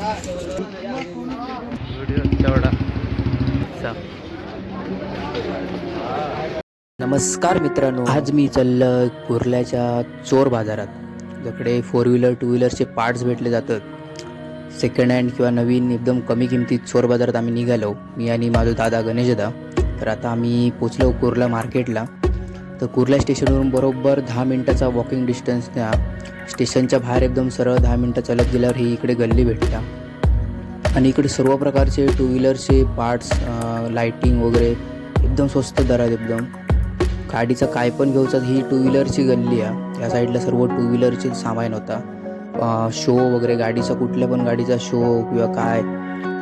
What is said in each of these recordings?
Video तेवढा. नमस्कार मित्रांनो, आज मी चाललं कुर्ल्याच्या चोर बाजारात, जिकडे फोर व्हीलर, टू व्हीलरचे पार्ट्स भेटले जातात सेकंड हँड किंवा नवीन एकदम कमी किमतीत. चोर बाजारात आम्ही निघालो, मी आणि माझा दादा गणेशदादा. तर आता आम्ही पोचलो कुर्ला मार्केटला. तर कुर्ला स्टेशनवरून बरोबर 10 मिनटाचा वॉकिंग डिस्टन्स. त्या स्टेशनच्या बाहेर एकदम सरळ 10 मिनटं चालत गेल्यावर ही इकडे गल्ली भेटता आणि इकडे सर्व प्रकारचे टू व्हीलरचे पार्ट्स, लाईटिंग वगैरे एकदम स्वस्त दरात. एकदम गाडीचं काय पण घेऊचं. ही टू व्हीलरची गल्ली आहे. या साईडला सर्व टू व्हीलरचे सामान होता, शो वगैरे गाडीचा, कुठल्या पण गाडीचा शो किंवा काय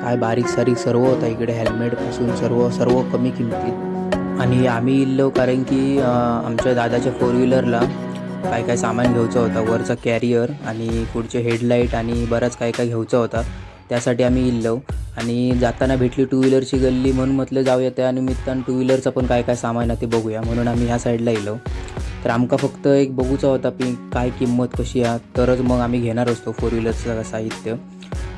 काय बारीक सारीक सर्व होता इकडे. हेल्मेटपासून सर्व सर्व कमी किमतीत. आणि आम्ही इल्लो कारण की आमच्या दादाच्या फोर व्हीलरला काय काय सामान घ्यायचं होता. वरचा कॅरियर आणि पुढचे हेडलाईट आणि बराच काय काय घ्यायचा होता, त्यासाठी आम्ही इल्लो. आणि जाताना भेटली टू व्हीलरची गल्ली, म्हणून म्हटलं जाऊया, त्या निमित्तानं टू व्हीलरचं पण काय काय सामान आहे ते बघूया, म्हणून आम्ही ह्या साईडला इलो. तर आमका फक्त एक बघूचा होता की काय किंमत कशी आहे, तरच मग आम्ही घेणार असतो फोर व्हीलरचं साहित्य.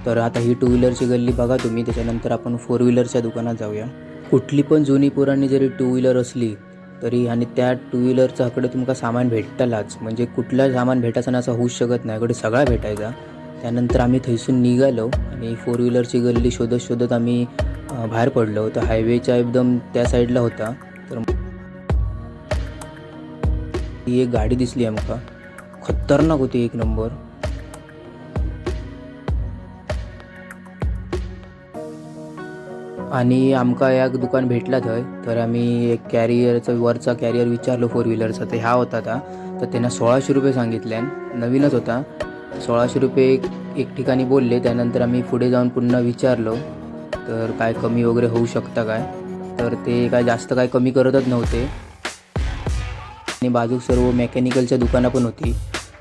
तर आता ही टू व्हीलरची गल्ली बघा तुम्ही, त्याच्यानंतर आपण फोर व्हीलरच्या दुकानात जाऊया. कुठली पण जुनी पुराणी जरी टू व्हीलर असली तरी आणि त्या टू व्हीलरचं कडे तुमका सामान भेटतलाच. म्हणजे कुठलं सामान भेटायचं ना असं होऊच शकत नाही, इकडे सगळा भेटायचा. त्यानंतर आम्ही थंयसून निघालो आणि फोर व्हीलरची गल्ली शोधत शोधत आम्ही बाहेर पडलो. तर हायवेच्या एकदम त्या साईडला होता. तर ही एक गाडी दिसली आमका, खतरनाक होती, एक नंबर. आणि आमका एक दुकान भेटला थंय. तर आम्ही एक कॅरियरचा, वरचा कॅरियर विचारलो फोर व्हीलरचा. तर ह्या होता ता, तर त्यांना 1600 रुपये सांगितल्यान. नवीनच होता. 1600 रुपये एक एक ठिकाणी बोलले. त्यानंतर आम्ही पुढे जाऊन पुन्हा विचारलो, तर काय कमी वगैरे होऊ शकतं काय? तर ते काय जास्त काय कमी करतच नव्हते. आणि बाजूक सर्व मेकॅनिकलच्या दुकानं पण होती.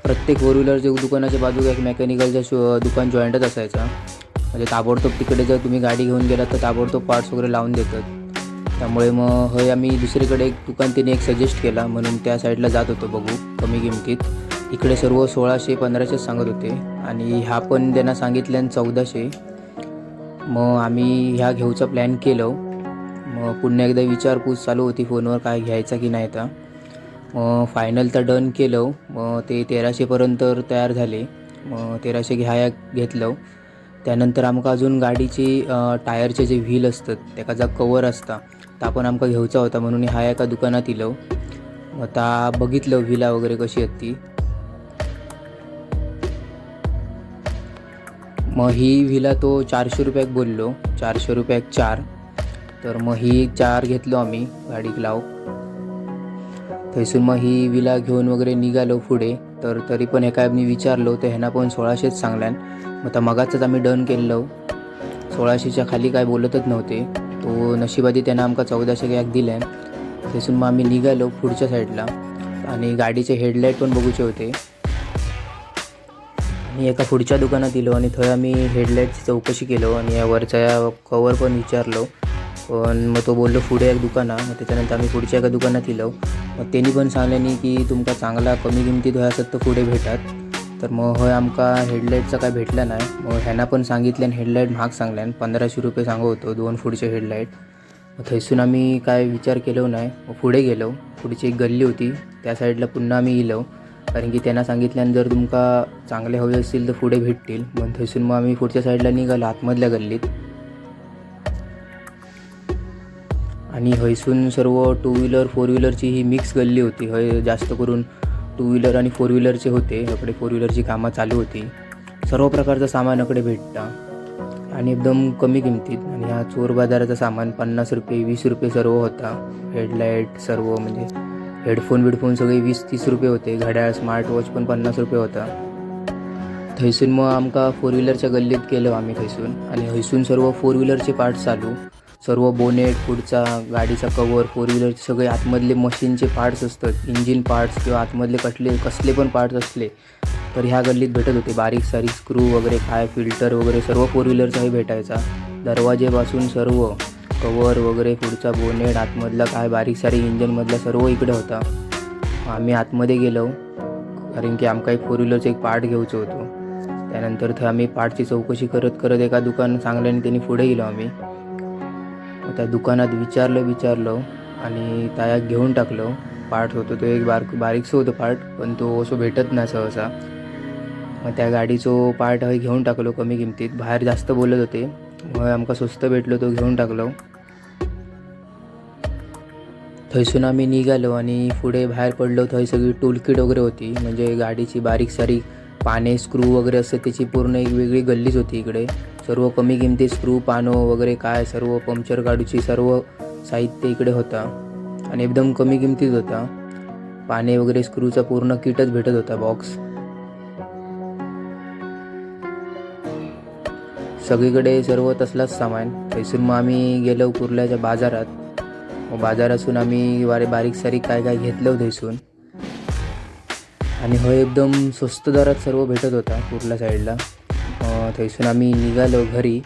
प्रत्येक फोर व्हीलरच्या दुकानाच्या बाजूला एक मेकॅनिकलच्या शो दुकान जॉईंटच असायचा. म्हणजे ताबडतोब तिकडे जर तुम्ही गाडी घेऊन गेलात तर ताबडतोब पार्ट्स वगैरे लावून देतात. त्यामुळे मग हय आम्ही दुसरीकडे एक दुकान तिने एक सजेस्ट केला, म्हणून त्या साईडला जात होतो, बघू कमी किमतीत. इकडे सर्व 1600, 1500च सांगत होते आणि ह्या पण त्यांना सांगितल्यान 1400. मग आम्ही ह्या घेऊचा प्लॅन केलं. मग पुन्हा एकदा विचारपूस चालू होती फोनवर, काय घ्यायचा की नाही. तर मग फायनल तर डन केलं. मग ते 1300पर्यंत तयार झाले. मग 1300 घ्या घेतलं. त्यानंतर आमकां अजून गाडीची टायरचे जे व्हील असतात, त्याका जा कवर असता, ता पण आमकां घेवचा होता, म्हणून ह्या एका दुकानात इलो. मग ता बघितलं व्हिला वगैरे कशी आहेत ती. मग ही व्हिला तो 400 रुपयाक बोललो, 400 रुपयाक चार. तर मग ही चार घेतलो आम्ही गाडीक लाव. थंयसून मग ही विला घेऊन वगैरे निघालो पुढे. तर तरी पण एका मी विचारलो, तर ह्यांना पण 1600च सांगल्यान. मग आता मगाचंच आम्ही डन केलेलं, 1600च्या खाली काय बोलतच नव्हते. तो नशिबादी त्यांना आमका 1400 एक दिल्यान. थंयसून मग आम्ही निघालो पुढच्या साईडला आणि गाडीचे हेडलाईट पण बघूचे होते. आणि एका पुढच्या दुकानात दिलो आणि थंय आम्ही हेडलाईटची चौकशी केलो आणि या वरचा कवर पण विचारलो. पण मग तो बोललो पुढे एक दुकान आहे. मग त्याच्यानंतर आम्ही पुढच्या एका दुकानात इलो. मग त्यांनी पण सांगल्यानी की तुमका चांगला कमी किमतीत हय असत तर पुढे भेटात. तर मग हय आमका हेडलाईटचा काय भेटला नाही. मग ह्यांना पण सांगितल्यान, हेडलाईट महाग सांगल्यान, 1500 रुपये सांगत होतो दोन पुढचे हेडलाईट. मग थंयसून आम्ही काय विचार केलो नाही, मग पुढे गेलो. पुढची एक गल्ली होती, त्या साईडला पुन्हा आम्ही इलो, कारण की त्यांना सांगितल्यान जर तुमका चांगले हवे असतील तर पुढे भेटतील. मग थंयसून मग आम्ही पुढच्या साईडला निघालो आतमधल्या गल्लीत. आणि हयसून सर्व टू व्हीलर, फोर व्हीलरची ही मिक्स गल्ली होती. हय जास्त करून टू व्हीलर आणि फोर व्हीलरचे होते. इकडे फोर व्हीलरची कामं चालू होती. सर्व प्रकारचं सामान इकडे भेटतं आणि एकदम कमी किमतीत. आणि हा चोर बाजाराचं सामान 50 रुपये, 20 रुपये सर्व होता. हेडलाईट सर्व, म्हणजे हेडफोन बिडफोन सगळे 20-30 रुपये होते. घड्याळ, स्मार्ट वॉच पण 50 रुपये होता. थंयसून मग आमकां फोर व्हीलरच्या गल्लीत गेलो आम्ही थंयसून. आणि हयसून सर्व फोर व्हीलरचे पार्ट चालू, सर्व बोनेट, पुढचा गाडीचा कवर, फोर व्हीलरचे सगळे आतमधले मशीनचे पार्ट्स असतात, इंजिन पार्ट्स किंवा आतमधले कसले कसले पण पार्ट्स असले तर ह्या गल्लीत भेटत होते. बारीक सारीक स्क्रू वगैरे, काय फिल्टर वगैरे सर्व फोर व्हीलरचाही भेटायचा. दरवाजेपासून सर्व कवर वगैरे, पुढचा बोनेट, आतमधला काय बारीक सारीक इंजिनमधला सर्व इकडे होता. आम्ही आतमध्ये गेलो, कारण की आमका एक फोर व्हीलरचं एक पार्ट घ्यायचं होतं. त्यानंतर थंय आम्ही पार्टची चौकशी करत करत एका दुकान सांगल्याने त्यांनी पुढे गेलो आम्ही. मग त्या दुकानात विचारलं विचारलं आणि तायाक घेऊन टाकलं. पार्ट होतो तो एक बारीकसो होतो पार्ट, पण तो असो भेटत नाही सहसा. मग त्या गाडीचो पार्ट हय घेऊन टाकलो कमी किमतीत. बाहेर जास्त बोलत होते, मग आमका स्वस्त भेटलो तो घेऊन टाकलो. थंयसून आम्ही निघालो आणि पुढे बाहेर पडलो. थंय सगळी टूलकिट वगैरे होती, म्हणजे गाडीची बारीक सारीक पाने स्क्रू वगैरे असतं त्याची पूर्ण एक वेगळी गल्लीच होती इकडे. सर्व कमी किमतीत स्क्रू पानो वगैरे काय सर्व पंक्चर काढूची सर्व साहित्य इकडे होता आणि एकदम कमी किमतीत होता. पाने वगैरे स्क्रूचा पूर्ण किटच भेटत होता बॉक्स. सगळीकडे सर्व तसलाच सामान. थंयसून मग आम्ही गेलो कुर्ल्याच्या बाजारात. मग बाजारातून आम्ही बारीक सारीक काय काय घेतलं थंयसून आणि हय एकदम स्वस्त दरात सर्व भेटत होता कुर्ला साईडला. थंयसून आम्ही निघालो घरी.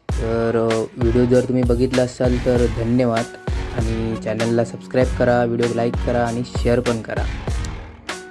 तर व्हिडिओ जर तुम्ही बघितला असाल तर धन्यवाद आणि चॅनलला सबस्क्राईब करा, व्हिडिओ लाईक करा आणि शेअर पण करा.